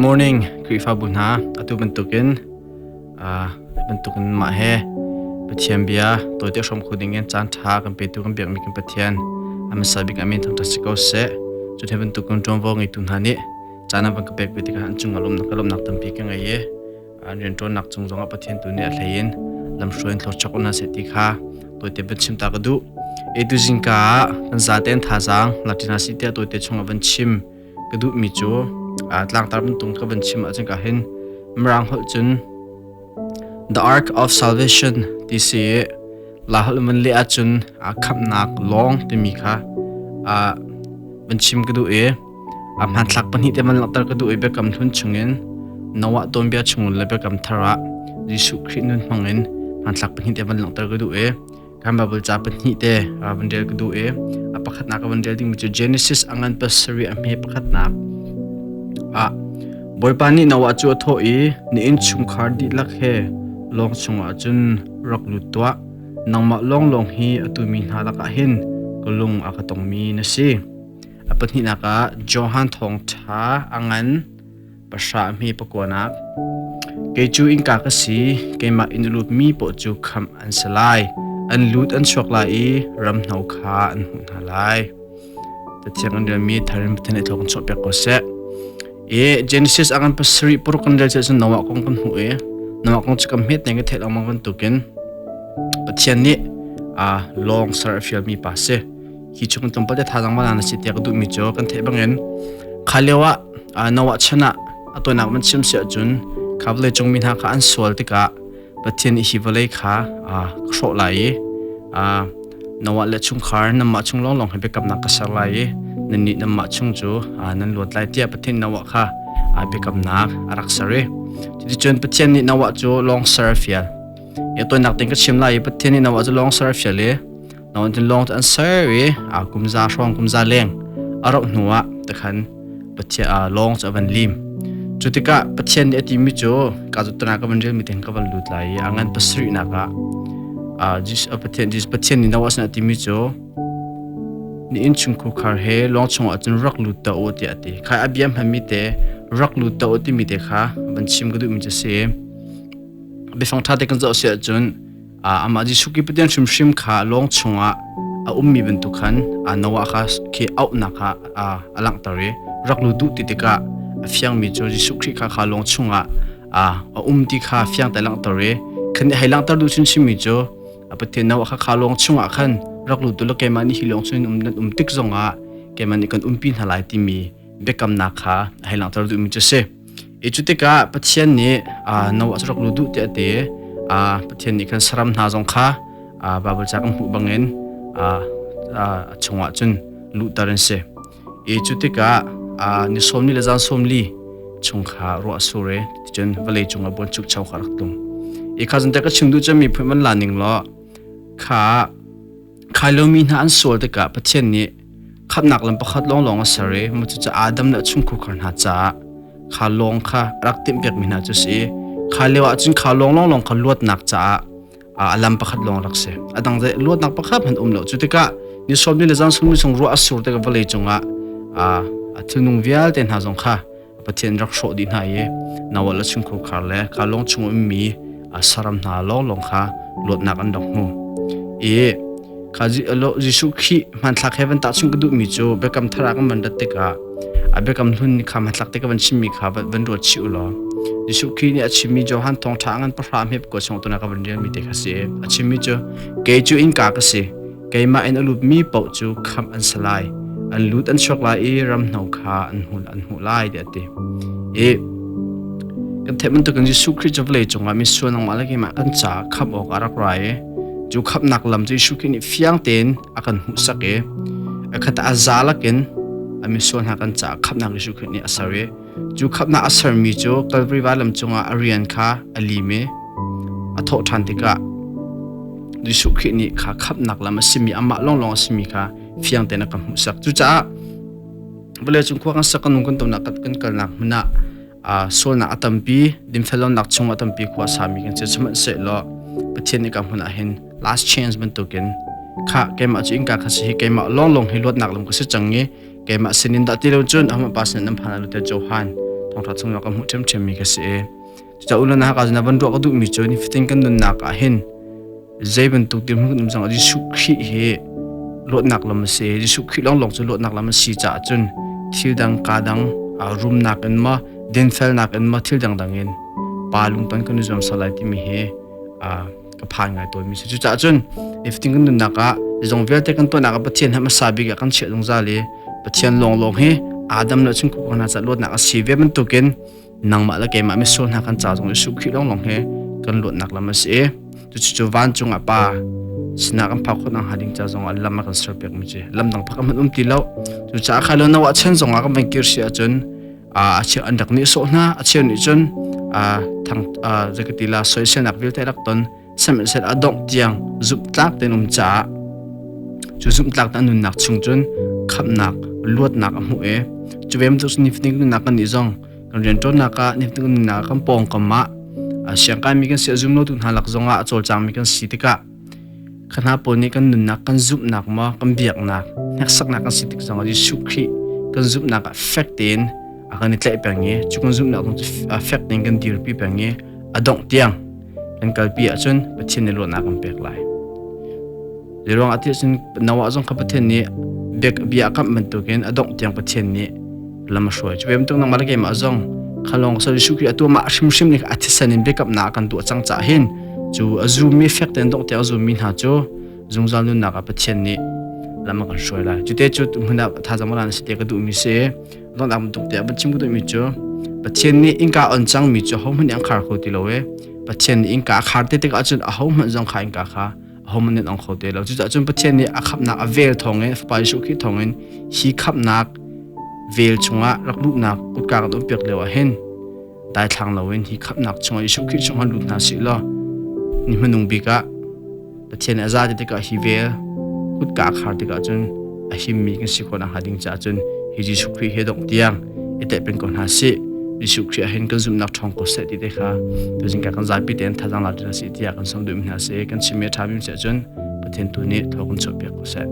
morning Khrihfabu hna atu bantukin uh, bantukin mah he Pathian bia tawite hrawm kho ding in caan ṭha kan petu kan biakmi kan Pathian a hmasa bik amin thangṭhat si ko seh. Cu the bantukin ṭuanvo ngeitu hna nih caan an van ka pek ve tikah an cung ah lawmnak ka lawmnak tampi ka ngei i an rianṭuannak cung zongah Pathian tu nih a hlei in lamhruai in thluachuak hna seh ti kha tawite van chim ta ka duh. E tu zingka ah kan zaten thazaang latina si tiah tawite chungah van chim ka duhmi cu tlangtar bantuk ka van chim ahcun ka hin Mirang holh cun The Ark of Salvation ti si i la holh van leh ahcun khamhnak lawng timi kha van chim ka duh i a hmanthlak pahnih te van langhter ka duh i biakam hlun chungin Noah tuanbia chungin le biakam thar ah Jesuh Khrih nun hmangin hmanthlak pahnih te van langhter ka duh i Kan Bible ca pahnih te van rel ka duh i a pakhatnak ka van rel dingmi cu Genesis a ngan pasarih a hme pakhatnak ah Bawipa nih Noah cu a thawh i na innchungkhar dihlak he lawng chungah cun rak lut tuah nangmah lawnglawng hi atu mi hna lakah hin ka lung a ka tongmi na si. A pahnihnak ah Johan thawngṭha a ngan pahra hme pakuanak. Kei cu innka ka si, keimah inn a lutmi paoh cu khamh an si lai. An lut an chuak lai i ramhno kha an hmuh hna lai. Cathiang an relmi tharin Pathian i thawk in chuahpiak ko seh. I Genesis a kan pasarih paruk kan rel cun Noah kong kan hmuh i Noah kong cu kam hmet neng ka theih lengmang bantukin Pathian nih a lawng ser a fialmi pa si. Hi chung tlawmpal te thazaang mana na si tiah ka duhmi cu kan theih bangin kha lio ah Noah chan ah a tuanak man chim si ahcun kha vawlei cung mi hna kha an sual tikah Pathian nih hi vawlei kha ka hrawh lai i Noah le chungkhar nanmah chung lawnglawng he biakamnak ka ser lai i nannih nanmah chung cu nan luat lai tiah Pathian Noah kha biakamnak a rak ser i cuticun Pathian nih Noah cu lawng ser a fial. I tuanak ting ka chim lai i Pathian nih Noah cu lawng ser a fial i Noah cu lawng cu an ser i kum za hrawng kum za leng a rauh hnu ah tikhan Pathian lawng cu a van lim. Cu tikah Pathian nih a timi cu ka cu tana ka van relmi te ka van lut lai i a ngan pasarihnak ah Pathian Pathian nih Noah sinah a timi cu ni innchungkhar he lawng chungah cun rak lut ta u tiah a ti. Khai a bia hmanmi te rak lut ta u timi te kha van chim ka duhmi cu si. Biafang ṭha te kan zoh si ahcun amah Jesuh Khrih Pathian hrimhrim kha lawng chungah a ummi bantuk khan Noah kha khi auhnak kha a langhter i rak lut duh ti tikah a fiangmi cu Jesuh Khrih kha kha lawng chungah a um ti kha fiang te langhter i khan hei langhter duh chinchinmi cu Pathian Noah kha kha lawng chungah khan rak lut u law keimah nih hi lawng chung in nan um tik zongah keimah nih kan umpi hna lai timi biakamnak kha a hei langhter duhmi cu a si. I cu tikah Pathian nih Noah cu rak lut duh tiah a ti. Pathian nih khan saram hna zong kha Baibal ca kan hmuh bangin a chungah cun luhter an si. I cu tikah ni sawmli le zan sawmli chung kha ruah a sur i ticun vawlei cungah buanchukcho kha rak tlung. I kha zan te ka chim duh cu miphun van la ning law kha Khai lomi hna an sual tikah Pathian nih khamhnak lam pakhat lawnglawng a ser i cucu Adam le a chungkhar hna caah kha lawng kha a rak timhpiakmi hna cu a si i kha lio ah cun kha lawng lawnglawng kha luatnak caah a lam pakhat lawng rak si. A dang luatnak pakhat hmanh um lo. Cu tikah ni sawm ni le zan sawm ni chung ruah a sur tikah vawlei cungah a thilnung vialte hna zong kha Pathian rak hrawh dih hna i Noah le chungkhar le kha lawng chung ummi saram hna lawnglawng kha luatnak an rak hmu. I kha Jesuh Khrih hmanthlak he van tahchunh ka duhmi cu biakam thar ah kan van rat tikah a biakam hlun kha hmanthlak te ka van chimmi kha van ruat chih u law Jesuh Khrih nih a chimmi Johan thawngṭha ngan pahra hme ko chung tuna ka van relmi te kha si. A chimmi cu kei cu innka ka si. Keimah in a lutmi paoh cu khamh an si lai. An lut an chuak lai i ramhno kha an hmuh an hmuh lai tiah a ti. I kan theih bantukin Jesuh Khrih cu vawlei cungah misual nangmah le keimah kan caah khamh awk a rak ra i cu khamhnak lam cu Jesuh Khrih nih fiang tein a kan hmuhsak i a khat a za lakin a misual hna kan caah khamhnak Jesuh Khrih nih a ser i cu khamhnak a sermi cu Calvary vailam cungah a rian kha a lim i a thawh ṭhan tikah Jesuh Khrih nih kha khamhnak lam a simi amah lawnglawng a simi kha fiang tein a kan hmuhsak. Cucaah vawleicung khua kan sak kan nung kan tonak kan kalnak hmun ah sualnak a tampi dinfellonak chung a tampi khua sami kan si sihmanhsehlaw Pathian nih ka hmun ah hin last chance bantukin kha keimah cu innka kha si hi keimah lawnglawng hi luatnak lam ka si cang i keimah sinin dah ti lo cun ahmah pa sin nan phan lu te Johan. Thawngṭha chung kan hmuh ṭhiamṭhiammi ka si i cucaah u le nau ka na van ruah ka duhmi cu nifatin kan nunnak ah hin zei bantuk dirhmun kan um zongah Jesuh Khrih hi luatnak lam a si. Jesuh Khrih lawnglawng cu luatnak lam a si caah cun thil dang ka dang rumnak in maw dinfelnak in maw thil dangdang in pa lungton kan i zuam sal lai timi hi ka phan ngai tawnmi si. Cucaah cun nifatin kan nunnak ah zong vialte kan tuahnak ah Pathian he hmasa bik ah kan chiah zungzal i Pathian lawnglawng hi Adam le chungkhar hna ca luatnak a si ve bantukin nangmah le keimah misual hna kan ca zong Jesuh Khrih lawnglawng hi kan luatnak lam a si i cucu vancung ah Pa sinah kan phak khawh nakhnga ding ca zong ah lam a kan serpiakmi cu lam dang phak hmanh um ti lo. Cucaah kha lo Noah chan zong ah kan van kir si ahcun a cheu an rak nih sawh hna, a cheu nih cun thang zakatila soiselnak vialte rak ton sihmanhsehlaw a dongh tiang zumhtlak tein um caah cu zumhtlak te nunnak chung cun khamhnak luatnak a hmuh i cu ve bantuk nifatin nunnak kan nih zong kan rianṭuannak ah nifatin nunnak kan pawngkam ah siangkaimi kan si a zum lotu hna lak zongah a cawlcangmi kan si tikah kha hna pawl nih kan nunnak kan zumhnak maw kan biaknak hneksaknak kan si tik zongah Jesuh Khrih kan zumhnak ah fek tein a kan i tlaih peng i cu kan zumhnak zong cu fek tein kan dirpi peng i a dongh tiang kan kalpi ahcun Pathian nih luatnak kan pek lai. Zeiruang ah cun Noah zong kha Pathian nih bia a kamh bantukin a dongh tiang Pathian nih lam a hruai. Cu bantuk nangmah le keimah zong khalong sa Jesuh Khrih a tuah hrimhrim nih a thisen in biakamnak a kan tuah cang caah hin cu a zummi fek tein dongh tiang a zummi hna cu zungzal nunnak ah Pathian nih lam a kan hruai lai. Cute cu hmun ah thazaang lan si te ka duhmi si. Donghnak bantuk tiah van chim ka duhmi cu Pathian nih innka on cangmi cu ahohmanh nih an khar kho ti lo i Pathian nih innka a khar te tikah cun ahohmanh zong kha innka kha ahohmanh nih an ong kho ti lo. Cucaah cun Pathian nih a khamhnak a vel thawngin Fapa Jesuh Khrih thawngin hi khamhnak vel chungah rak luhnak kutka kan umpiak lio ah hin daithlang loin hi khamhnak chungah Jesuh Khrih chungah lut hna sih law ni hmanung bik ah Pathian nih a za ti tikah hi vel kutka a khar tikah cun a himmi kan si khawh nakhnga ding caah cun hi Jesuh Khrih he dongh tiang i teh peng ko hna sih. Jesuh Khrih ah hin kan zumhnak ṭhawng ko seh ti te kha tuzing ka kan zapi tein thazaang la hna sih tiah kan sawm duhmi hna si. Kan chimmi a ṭha bik si ahcun Pathian tu nih thaw kan chuahpiak ko seh.